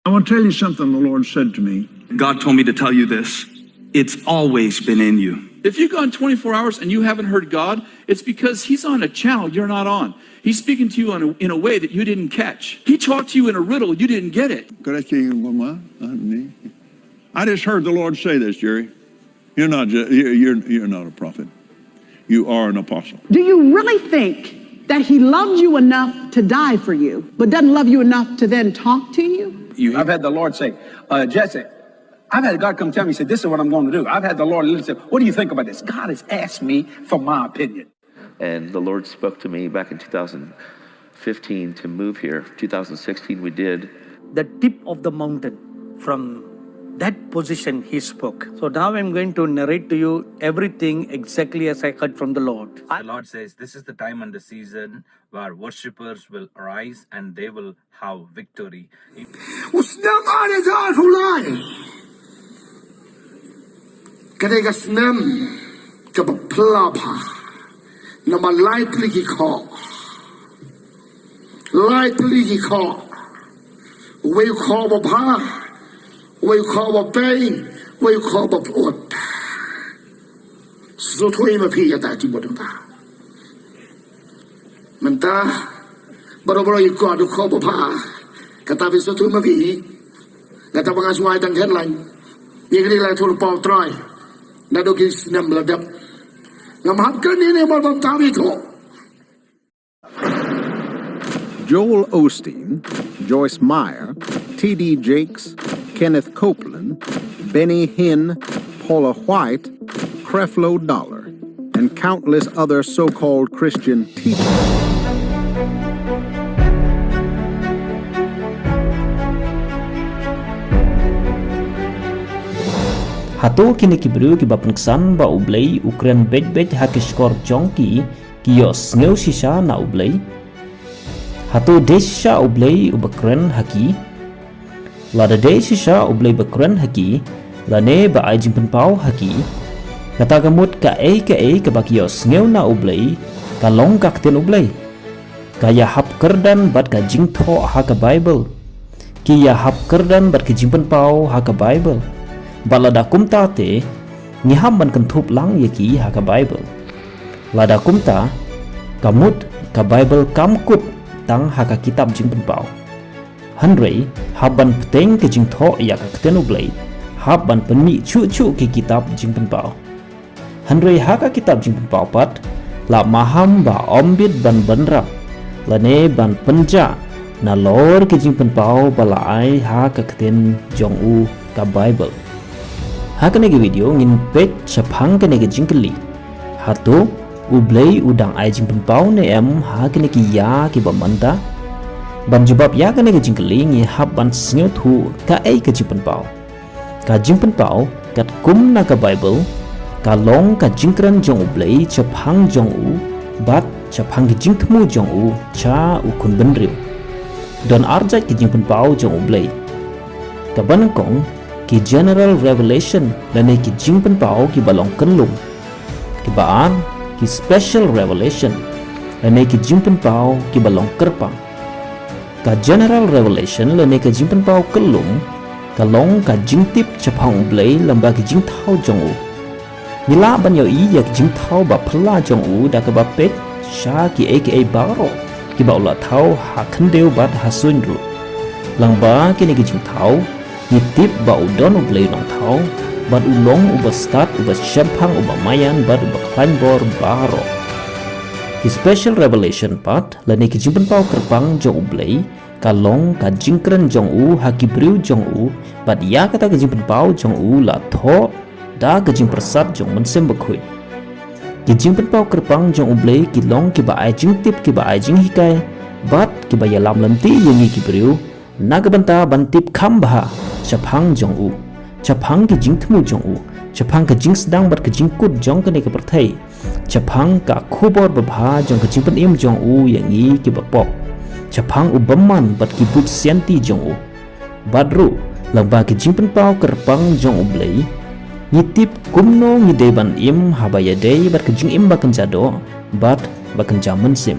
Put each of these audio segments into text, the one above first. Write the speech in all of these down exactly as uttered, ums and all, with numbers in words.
I want to tell you something the Lord said to me. God told me to tell you this. It's always been in you. If you've gone twenty-four hours and you haven't heard God, it's because He's on a channel you're not on. He's speaking to you on a, in a way that you didn't catch. He talked to you in a riddle, you didn't get it. Could I tell you one more? Uh, me? I just heard the Lord say this, Jerry. You're not, ju- you're, you're, you're not a prophet. You are an apostle. Do you really think that he loved you enough to die for you, but doesn't love you enough to then talk to you? You I've had the Lord say, uh, Jesse, I've had God come tell me, he said, this is what I'm going to do. I've had the Lord literally say, what do you think about this? God has asked me for my opinion. And the Lord spoke to me back in two thousand fifteen to move here. Two thousand sixteen, we did. The tip of the mountain. From that position, he spoke. So now I'm going to narrate to you everything exactly as I heard from the Lord. The Lord says, this is the time and the season where worshippers will arise and they will have victory. U snem ar hajar arphew lai. Ka dei ka snem kaba phylla bha. Namar lai tylli ki khoh. Lai tylli ki khoh. Wei u khoh ba bha. Wei u khoh ba pei. Wei u khoh ba pyut. Sngewthuh ïa ma phi ïa kata ki bynta. Mynta baroh baroh ïa ka dei ka khubor ba bha. Kata phi sngewthuh ma phi. Kata ba nga sngewai tang khein lang. Ïa ka dei la thoh lypa U Trai. Naduh ki snem la dep. Ngam hap kren ïa ne ba bam ta phi thoh. Joel Osteen, Joyce Meyer, T D Jakes, Kenneth Copeland, Benny Hinn, Paula White, Creflo Dollar, and countless other so-called Christian teachers. Hato kine ki briew kiba pynksan ba U Blei u kren beit beit ha ki shkor jong ki, ki ïohsngew shisha na U Blei? Hato dei shisha U Blei uba kren ha ki? Lada dei shisha U Blei ba kren ha ki, lane ba ai jingpynpaw ha ki, kata ka mut kaei kaei kaba ki ïohsngew na U Blei ka long ka ktien U Blei. Ka ïahap kyrdan bad ka jingthoh ha ka Baibl. Ki ïahap kyrdan bad ki jingpynpaw ha ka Baibl. Bad lada kumta te, ngi hap ban kynthup lang ïa ki ha ka Baibl. Lada kumta, ka mut ka Baibl kam kut tang ha ka kitab Jingpynpaw. Hynrei hap ban bteng ka jingthoh ïa ka ktien U Blei, hap ban pynmih shuh shuh ki kitab Jingpynpaw. Hynrei ha ka kitab Jingpynpaw pat, la maham ba ym bit ban bynrap lane ban pynjah nalor ki jingpynpaw ba la ai ha ka ktien jong u, ka Baibl. Ha kane ka video ngin peit shaphang kane ka jingkylli. Hato U Blei u dang ai jingpynpaw ne em ha kine ki ïa kiba mynta? Ban jubab ïa kane ka jingkylli ngi hap ban sngewthuh kaei ka jingpynpaw. Ka jingpynpaw katkum na ka Baibl ka long ka jingkren jong U Blei shaphang jong u bad shaphang ki jingthmu jong u sha u khun bynriew. Don ar jait ki jingpynpaw jong U Blei. Kaba nyngkong, ki general revelation lane ki jingpynpaw kiba long kyllum. Kiba ar, ki special revelation lane ki jingpynpaw kiba long kyrpang. Ka general revelation lane ka jingpynpaw kyllum ka long ka jingtip shaphang U Blei lyngba ki jingthaw jong u. Ngi lah ban ïohi ïa ki jingthaw ba phylla jong u da kaba peit sha kiei kiei baroh kiba u la thaw ha khyndew bad ha suiñ ruh. Lyngba kine ki jingthaw, ngi tip ba u don U Blei u nongthaw bad u long uba stad, uba shemphang, uba maïan bad uba khlaiñ bor baroh. Ki special revelation pat lane ki jingpynpaw kyrpang jong U Blei ka long ka jingkren jong u ha ki briew jong u, bad ïa kata ka jingpynpaw jong u la thoh da ka jingpyrsad jong U Mynsiem Bakhuid. Ki jingpynpaw kyrpang jong U Blei ki long kiba ai jingtip, kiba ai jinghikai bad kiba ïalam lynti ïa ngi ki briew na ka bynta ban tip kham bha shaphang jong u, shaphang ki jingthmu jong u, shaphang ka jingsdang bad ka jingkut jong kane ka pyrthei, shaphang ka khubor babha jong ka jingpynim jong u ïa ngi kiba pop, shaphang u bymman bad ki buit sianti jong u. Bad ruh lyngba ki jingpynpaw kyrpang jong U Blei, ngi tip kumno ngi dei ban im haba ïadei bad ka jingim ba kynja doh bad ba kynja mynsiem.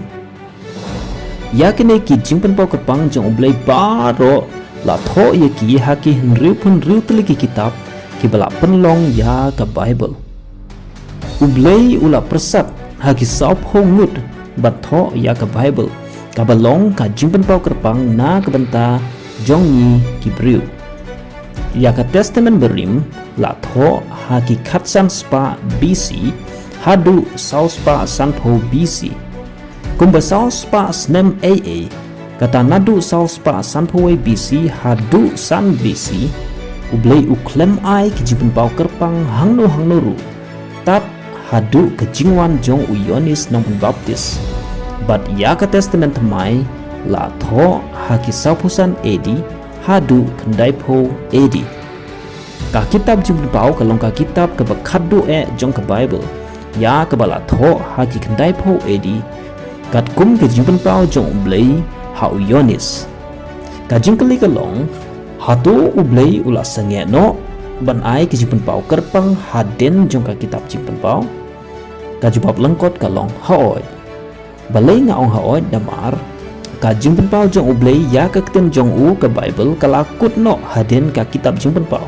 Ïa kine ki jingpynpaw kyrpang jong U Blei baroh la thoh ïa ki ha ki hynriewphew hynriew tylli ki kitab kiba la pynlong ïa ka Baibl. U Blei u la pyrsad ha ki sawphew ngut ban thoh ïa ka Baibl, kaba long ka jingpynpaw kyrpang na ka bynta jong ngi ki briew. Ïa ka Testament Barim la thoh ha ki khatsan spah B C haduh saw spah sanphew B C. Kumba saw spah snem A A, kata naduh saw spah sanphew wei B C haduh san B C, U Blei u khlem ai ki jingpynpaw kyrpang hangno hangno ruh, tad haduh ka jingwan jong u Ïoannis Nongpynbaptis. Bad ïa ka Testament Thymmai la thoh ha ki sawphew san A D haduh khyndaiphew A D. Ka kitab Jingpynpaw ka long ka kitab kaba khatduh eh jong ka Baibl, ïa kaba la thoh ha ki khyndaiphew A D, katkum ka jingpynpaw jong U Blei ha u Ïoannis. Ka jingkylli ka long, hato U Blei u la sangeh noh ban ai ka jingpynpaw kyrpang hadien jong ka kitab Jingpynpaw? Ka jubab lyngkot ka long, haoid. Balei nga ong haoid? Namar ka jingpynpaw jong U Blei ïa ka ktien jong u, ka Baibl, ka la kut noh hadien ka kitab Jingpynpaw.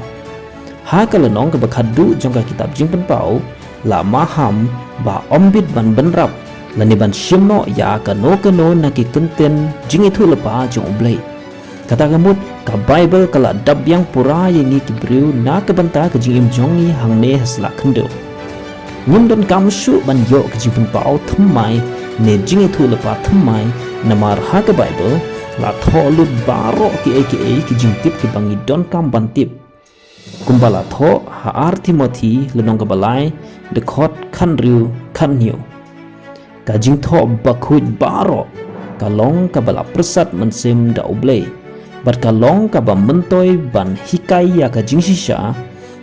Ha ka lynnong kaba khatduh jong ka kitab Jingpynpaw, la maham ba ym bit ban bynrap lane ban shim noh ïa kano kano na ki kyntien jingïathuhlypa jong U Blei. Kata ka mut, ka Baibl ka la dap biang pura ïa ngi ki briew na ka bynta ka jingim jong ngi hangne ha sla khyndew. Ngim donkam shuh ban ïoh ka jingpynpaw thymmai ne jingïathuhlypa thymmai, namar ha ka Baibl la thoh lut baroh kiei kiei ki jingtip kiba ngi donkam ban tip. Kumba la thoh ha ar Timothi lynnong kaba lai, dkhot khathynriew khathynñiew. Ka jingthoh bakhuid baroh ka long kaba la pyrsad mynsiem da U Blei, bad ka long kaba myntoi ban hikai ïa ka jingshisha,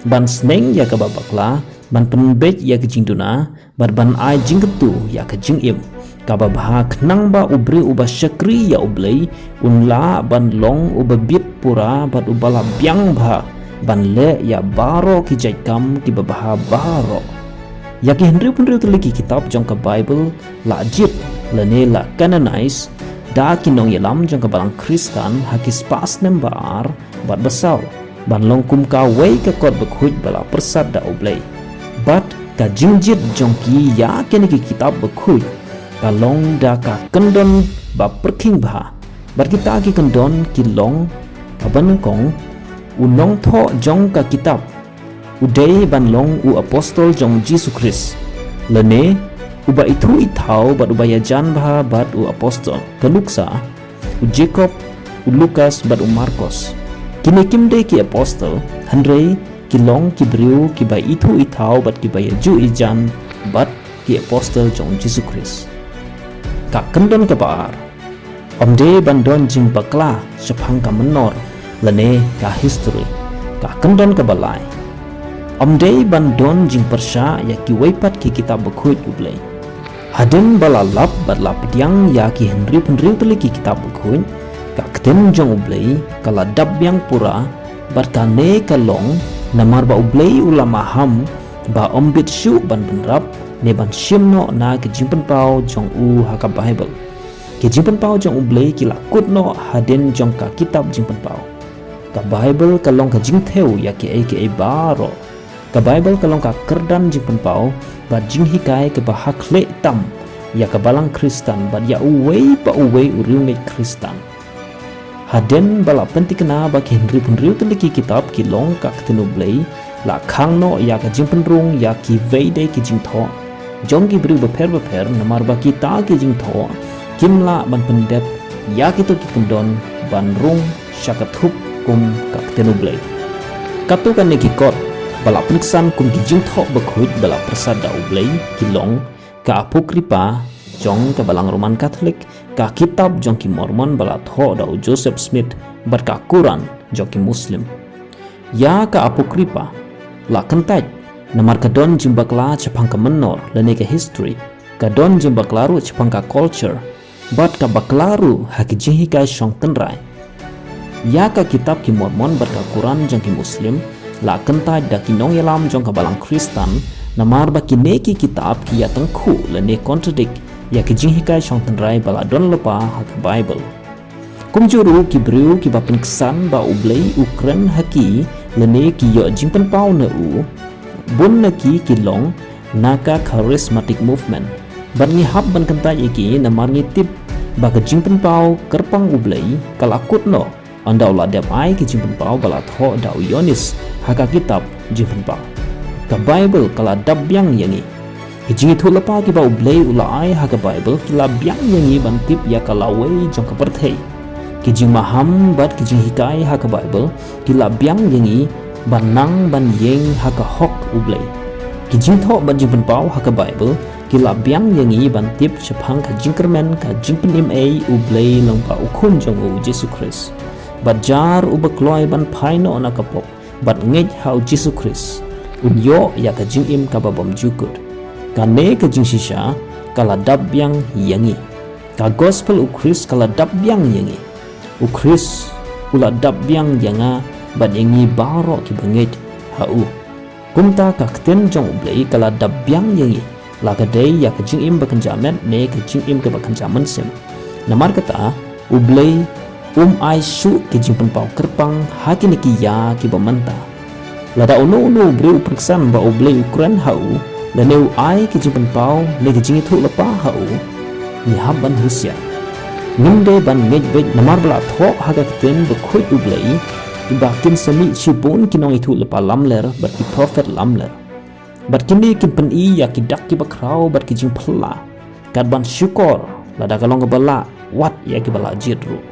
ban sneng ïa kaba bakla, ban pynbeit ïa ka jingduna, bad ban ai jingkyntu ïa ka jingim. Kaba bha khnang ba u briew uba shakri ïa U Blei un lah ban long uba bit pura bad uba la biang bha ban leh ïa baroh ki jait kam kiba bha baroh. Ïa ki hynriew phew hynriew tylli ki kitab jong ka Baibl la jied lane la canonize da ki nongïalam jong ka Balang Khristan ha ki spah snem ba ar bad ba saw, ban long kum kawei ka kot bakhuid ba la pyrsad da U Blei. Bad ka jingjied jong ki ïa kine ki kitab bakhuid ka long da ka kyndon ba pyrkhing bha. Bad kita ki kyndon ki long, kaba nyngkong, u nongthoh jong ka kitab u dei ban long u apostol jong Jisu Khrist, lane uba ithuh ithaw bad uba ïajan bha bad u apostol, ka nuksa u Jakob, u Lukas bad u Markos. Kine kim dei ki apostol, hynrei ki long ki briew kiba ithuh ithaw bad kiba ïajuh ïajan bad ki apostol jong Jisu Khrist. Ka kyndon kaba ar, ym dei ban don jingbakla shaphang ka mynnor lane ka history. Ka kyndon kaba lai, ym dei ban don jingpyrshah ïa kiwei pat ki kitab bakhuid U Blei. Hadien ba la lap bad la pdiang ïa ki hynriew phew hynriew tylli ki kitab bakhuid, ka ktien jong U Blei ka la dap biang pura, bad kane ka long namar ba U Blei u la maham ba ym bit shuh ban bynrap ne ban shim noh na ka jingpynpaw jong u ha ka Baibl. Ki jingpynpaw jong U Blei ki la kut noh hadien jong ka kitab Jingpynpaw. Ka Baibl ka long ka jingthew ïa kiei kiei baroh. Ka Baibl ka long ka kyrdan jingpynpaw bad jinghikai kaba ha khlieh tam ïa ka Balang Khristan bad ïa uwei pa uwei u riewngeit Khristan. Hadien ba la pynthikna ba ki hynriew phew hynriew tylli ki kitab ki long ka ktien U Blei, la khang noh ïa ka jingpynrung ïa kiwei de ki jingthoh jong ki briew bapher bapher, namar ba kita ki jingthoh kim lah ban pyndep ïa kito ki kyndon ban rung sha ka thup kum ka ktien U Blei. Katto katne ki kot ba la pynksan kum ki jingthoh bakhuid ba la pyrsad da U Blei ki long ka Apocrypha jong ka Balang Roman Catholic, ka kitab jong ki Mormon ba la thoh da u Joseph Smith, bad ka Quran jong ki Muslim. Ïa ka Apocrypha la kyntait namar ka don jingbakla shaphang ka mynnor lane ka history, ka don jingbakla ruh shaphang ka culture, bad ka bakla ruh ha ki jinghikai shong tynrai. Ïa ka kitab ki Mormon bad ka Quran jong ki Muslim la kyntait da ki nongïalam jong ka Balang Khristan, namar ba kine ki kitab ki ïatyngkhuh lane contradict ïa ki jinghikai shong tynrai ba la don lypa ha ka Baibl. Kumjuh ruh ki briew kiba pynksan ba U Blei u kren ha ki lane ki ïoh jingpynpaw na u, bun na ki ki long na ka charismatic movement. Bad ngi hap ban kyntait ïa ki namar ngi tip ba ka jingpynpaw kyrpang U Blei ka la kut noh ynda u la dep ai ki jingpynpaw ba la thoh da u Ïoannis ha ka kitab Jingpynpaw. Ka Baibl ka la dap biang ïa ngi. Ki jingïathuhlypa kiba U Blei u la ai ha ka Baibl ki la biang ïa ngi ban tip ïa ka lawei jong ka pyrthei. Ki jingmaham bad ki jinghikai ha ka Baibl ki la biang ïa ngi ban nang ban ïeng ha ka hok U Blei. Ki jingthoh bad jingpynpaw ha ka Baibl ki la biang ïa ngi ban tip shaphang ka jingkyrmen ka jingpynim ei U Blei lyngba u Khun jong u, Jisu Khrist. Bad jar uba kloi ban phai noh na ka pop bad ngeit ha u Jisu Khrist, un ïoh ïa ka jingim kaba bymjukut. Kane ka jingshisha ka la dap biang ïa ngi. Ka gospel U Khrist ka la dap biang ïa ngi. U Khrist u la dap biang ïa nga bad ïa ngi baroh kiba ngeit ha u. Kumta ka ktien jong U Blei ka la dap biang ïa ngi, la ka dei ïa ka jingim ba kynja met ne ka jingim kaba kynja mynsiem. Namar kata, U Blei um ai shuh ki jingpynpaw kyrpang ha kine ki ïa kiba mynta. Lada uno uno u briew u pynksan ba U Blei u kren ha u lane u ai ki jingpynpaw ne ki jingïathuhlypa ha u, ngi hap ban husiar. Ngim dei ban ngeit beit namar ba la thoh ha ka ktien bakhuid U Blei ba kin sa mih shibun ki nongïathuhlypa lamler bad ki prophet lamler. Bad kine kin pyni ïa ki dak kiba khraw bad ki jingphylla, kat ban shukor lada ka long kaba lah, wat ïa kiba lah jied ruh.